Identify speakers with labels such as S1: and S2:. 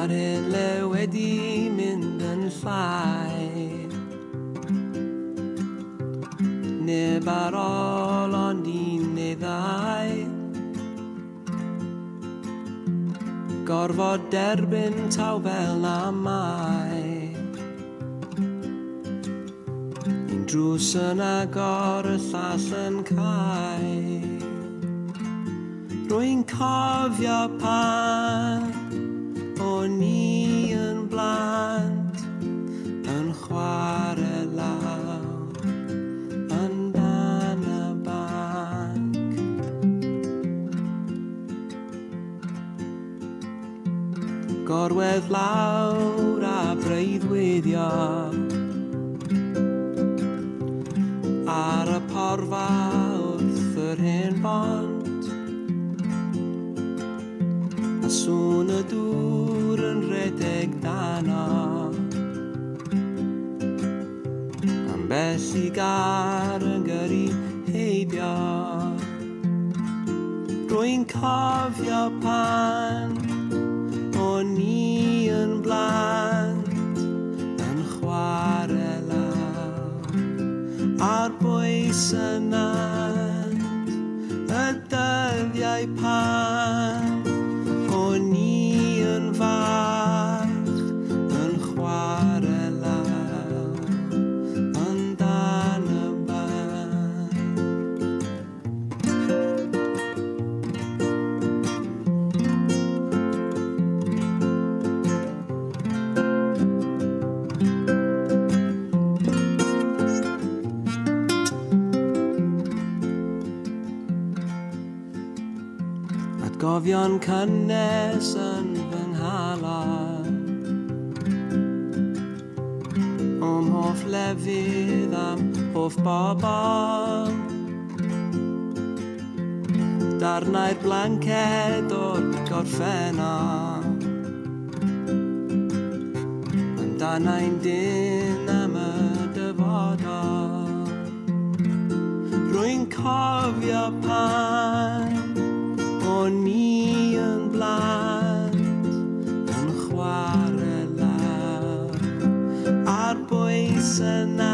S1: A'r hen le wedi mynd yn llai. Neb ar ôl ond un neu ddau. Gorfod derbyn taw fel na mai. Un drws yn agor, y llall yn cau. Rwy'n cofio pan o'n i yn blant, yn chwarae lawr yn dan y banc. Gorwedd lawr a breuddwydio ar y porfa wrth yr hen bont. A sŵn y dŵr yn rhedeg dano. Ambell i gar yn gyrru heibio. Rwy'n cofio pan o'n i yn blant, yn chwarae lawr ar bwys y nant. Y dyddiau pan o'n i yn fach, yn chwarae lawr yn dan y banc. Atgofion cynnes yn fy nghalon, o'm hoff lefydd a'm hoff bobl. Darnau'r blanced o'r gorffennol, amdanai'n dyn am y dyfodol. Rwy'n cofio pan o'n i yn blant, yn chwarae lawr ar bwys y nant.